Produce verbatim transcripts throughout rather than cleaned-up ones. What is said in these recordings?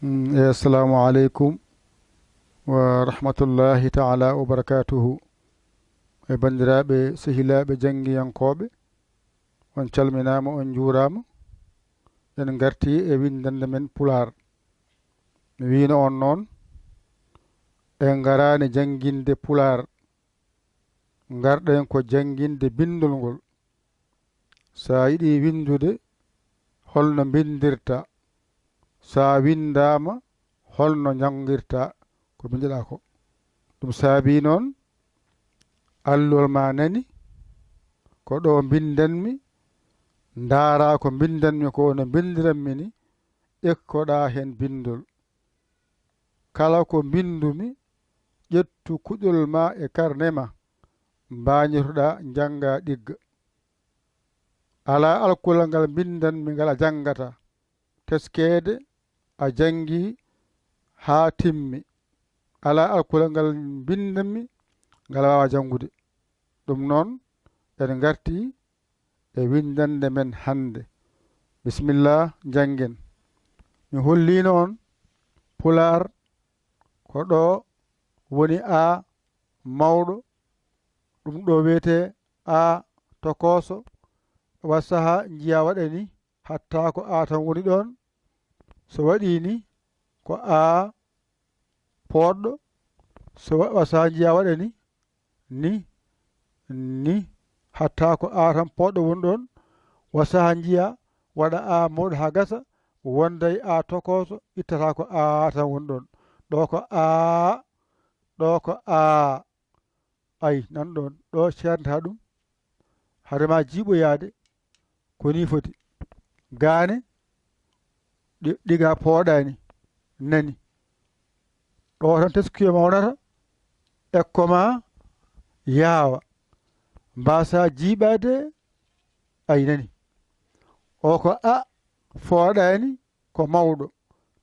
Mm, e, assalamu aleykum wa rahmatullahi taala wa barakatuhu. E, banndiraaɓe, sehilaaɓe janngiyankooɓe, on calminaama, on njuuraama. En ngarti e winndannde men Pulaar. Mi wiino on noon, en ngaraani jannginde Pulaar, ngarɗen ko jannginde binndol ngol. So a yiɗi winndude, holno mbinndirta? So a winndaama, holno njanngirta ko mbinnduɗaa ko? Ɗum saabii noon, alluwal ma nani, ko ɗo mbinndanmi, ndaaraa ko mbinndanmi ko, no mbinndiranmi ni, ekkoɗaa heen binndol. Kala ko mbinndumi, ƴettu kuɗol ma e karne ma, mbaañotoɗaa, njanngaa, ɗigga. Alaa alkulal ngal mbinndanmi ngal a janngataa, teskeede a janngii haa timmi. Alaa alkulal ngal mbinndanmi ngal a waawaa janngude. Ɗum noon, en ngartii e winndannde men hannde. Bisimilla, njanngen. Mi holliino on Pulaar ko ɗo woni A mawɗo, ɗum ɗo wiyetee A tokooso. Wa sahaa njiyaa waɗa ni, hatta ko A tan woni ɗoon. So waɗii ni, ko A pooɗɗo. So wa-, wa sahaa njiyaa waɗa ni, ni, ni, hatta ko A tan pooɗɗo woni ɗoon. Wa sahaa njiyaa waɗa A mawɗo haa gasa, wonday A tokooso, ittata ko A tan woni ɗoon. Ɗo ko A, ɗo ko A. Ay, nan ɗoon, ɗo ceernata ɗum. Hade ma jiiɓoyaade, ko nii foti. Gaane, ɗi-, ɗiga pooɗaani, nani. Ɗo tan teskuya mawnata, ekko ma yaawa. Mbaasa jiiɓaade, ay, nani. O ko A fooɗaani, ko mawɗo.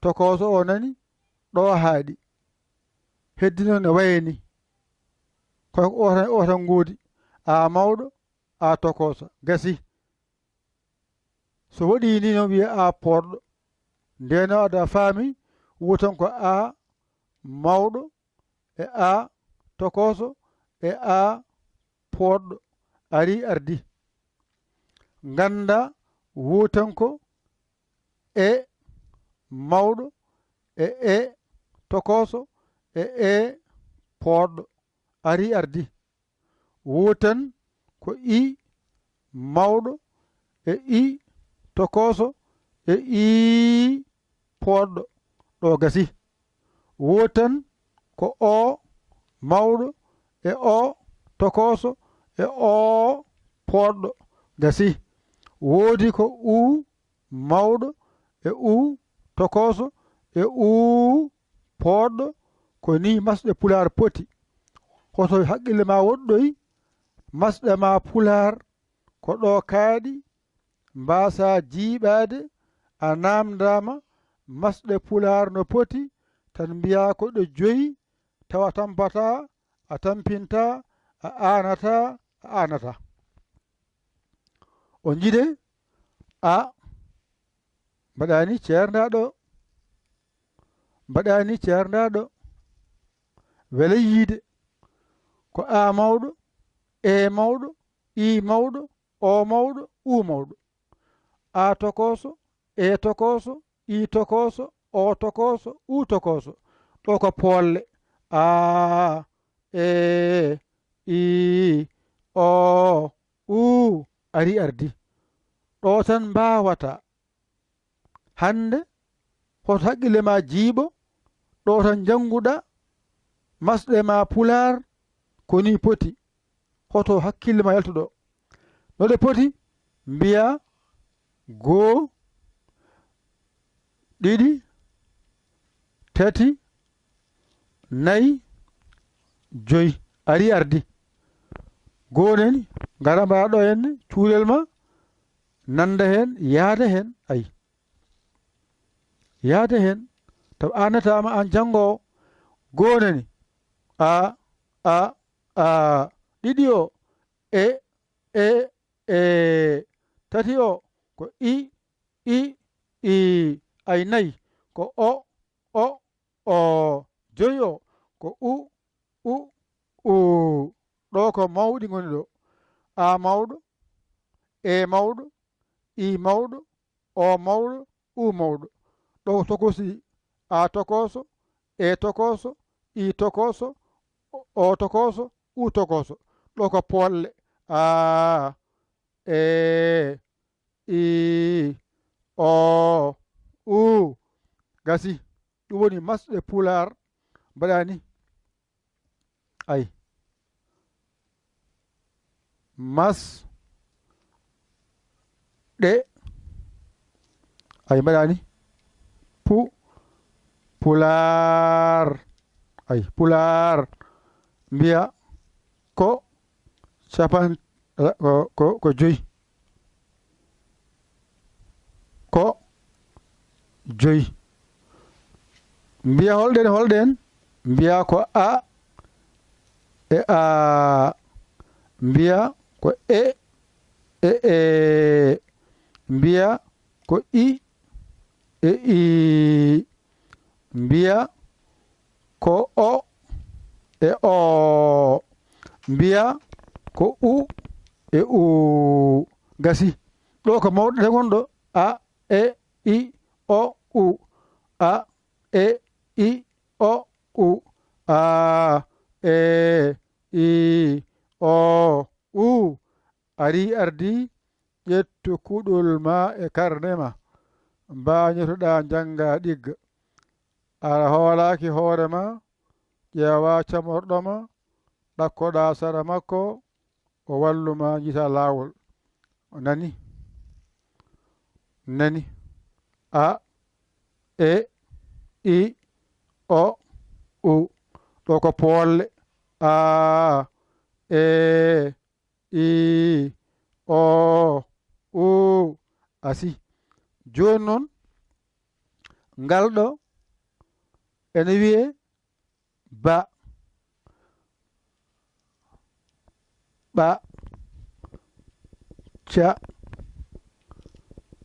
Tokooso o nani, ɗo haaɗi. Heddi noon ne wayani. Ko o tan, o tan ngoodi. A mawɗo, A tokooso. Gasi. So waɗii ni, no wiya A pooɗɗo. Ndeen o ada faami, wootan ko A mawɗo, e A tokooso, e A pooɗɗo. Arii, ardii. Ngannda, wootan ko E mawɗo, e E tokooso, e E pooɗɗo. Arii, ardii. Wootan ko I mawɗo, e I tokooso, e I pooɗɗo. Ɗo gasi. Wootan ko O mawɗo, e O tokooso, e O pooɗɗo. Gasi. Woodi ko U mawɗo, e U tokooso, e U pooɗɗo. Ko nii masɗe Pulaar poti. Hoto haqqille ma woɗɗoy, masɗe ma Pulaar ko ɗo kaaɗi, mbaasa jiiɓaade, a naamndaama masɗe Pulaar no poti, tan mbiyaa ko ɗe joyi, tawa tampataa, a tampintaa, a aanataa, a aanataa. O njide, a mbaɗaani ceerndaa ɗo, mbaɗaani ceerndaa ɗo. Wele yiide, ko A mawɗo, E mawɗo, I mawɗo, O mawɗo, U mawɗo. A tokooso, E tokooso, I tokooso, O tokooso, U tokooso. Ɗo ko poolle. A, E, I, O, U. Arii, ardii. Ɗo tan mbaawata. Hannde, hoto haqqille ma jiiɓo, ɗo tan njannguɗaa, masɗe ma Pulaar, ko nii poti. Hoto hakkille ma yaltu ɗo. No ɗe poti, mbiyaa, goo, ɗiɗi, tati, nayi, joyi. Arii, ardii. Goo nani, ngara mbaɗa ɗo henne, cuurel ma, nannda heen, yahda heen, ay. Yahda heen, taw aanataama aan janngoowo. Goo nani, A, A, A. Ɗiɗi o, E, E, E. Tati o, ko I, I, I. Ay, nayi, ko O, o. Joyi o ko u, u, u. Ɗo ko mawɗi ngoni ɗo. A mawɗo, e mawɗo, i mawɗo, o mawɗo, u mawɗo. Ɗo ko tokosi, a tokoso, e tokoso, i tokoso, o tokoso, u tokoso. Ɗo ko poolle. A, e, i, o, u. Gasi. Ɗum woni masɗe pulaar. Mbaɗa ni. Ay. Mas. Ɗe. Ay, mbaɗa ni. Pu. Pulaar. Ay, pulaar. Mbiya. Ko. Capan. Ko, ko, ko joyi. Ko. Joyi. Mbiya holɗen, holɗen? Mbiya ko a, e a. Mbiya ko e, e e. Mbiya ko i, e i. Mbiya ko o, e o. Mbiya ko u, e u. Gasi. Ɗo ko mawɗo ɗe ngonɗo. A, e, i, o, u. A, e, i, o, u. A, e, i, o, u. Ari, ardi, ƴettu kuɗol ma e karne ma. Mbañotoɗaa njannga ɗigga. Aɗa hoolaaki hoore ma, ƴeewaa camorɗo ma, ɗakkoɗaa sara makko, o wallu ma njiita laawol. O nani? Nani? A, e, i, o, u. Ɗo ko poolle. A, e, i, o, u. Asi. Jooni noon, ngal ɗo ene wiyee ba. Ɓa. Ca.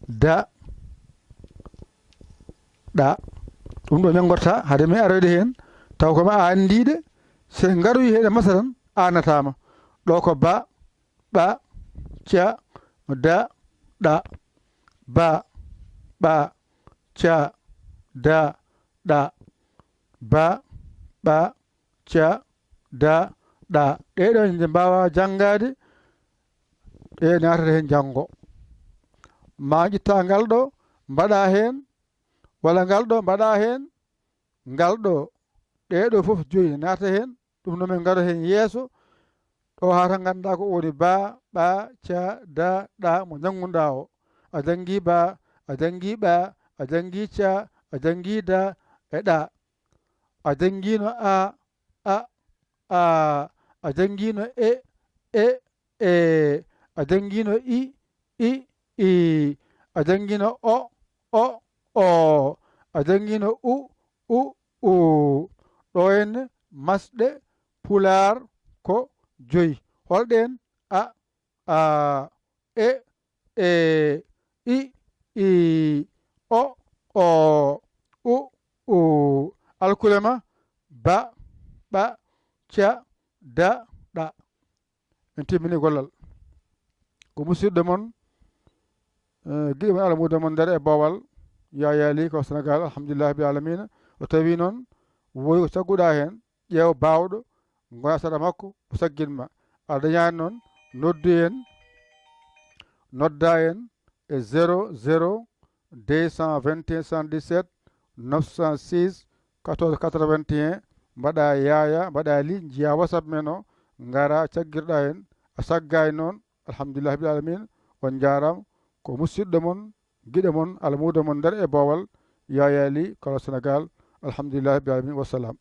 Da. Ɗa. Ɗum ɗo ñanngorta, hade mi aroyde heen, taw ko ma a anndiiɗe, so en ngaroyi heen e masala tan, a annataama. Ɗo ko ba, ɓa, ca, da, ɗa. Ba, ɓa, ca, da, ɗa. Ba, ɓa, ca, da, ɗa. Ɗee ɗoo ine mbaawaa janngaade, ɗe naatata heen janngo. Ma ƴettaa ngal ɗo, mbaɗaa heen, walla ngal ɗo, mbaɗaa heen, ngal ɗo. Ɗee ɗoo fof joyi naatata heen, ɗum noon min ngara heen yeeso. Ɗo haa tan nganndaa ko woni ba, ɓa, ca, da, ɗa mo njanngunɗaa o. A janngii ba, a janngii ɓa, a janngii ca, a janngii da, e ɗa. A janngiino a, a, a. A janngiino e, e, e. A janngiino i, i, i. A janngiino o, o, o. A janngiino u, u, u. Ɗo henne masɗe pulaar ko joyi. Holɗen? A, a, e, e, i, i, o, o, u, u. Alkule ma, ba, ɓa, ca, da, ɗa. En timmini gollal. Ko musidɗo mon, eh, giɗo mon, almuudo mon nder e boowal, Yaya Ly ko Sénégal, alhamdulillahi rabbil alamina. O tawi noon, woy ko cagguɗaa heen, ƴeew baawɗo, ngona sara makko, o saggin ma. A dañaani noon, noddu en, nodda en e zéro zéro deux cent vingt et un soixante-dix-sept neuf cent six quatorze quatre-vingt-un, mbaɗa Yaya, mbaɗa Ly, njiya WhatsApp men o, ngara caggirɗa en, a saggaay noon, alhamdulillahi rabbil alamina, on njaaraama, ko musidɗo mon, giɗo mon, almuudo mon nder e boowal, Yaya Ly, kala Sénégal, alhamdulillahi rabbil alamina, wassalam.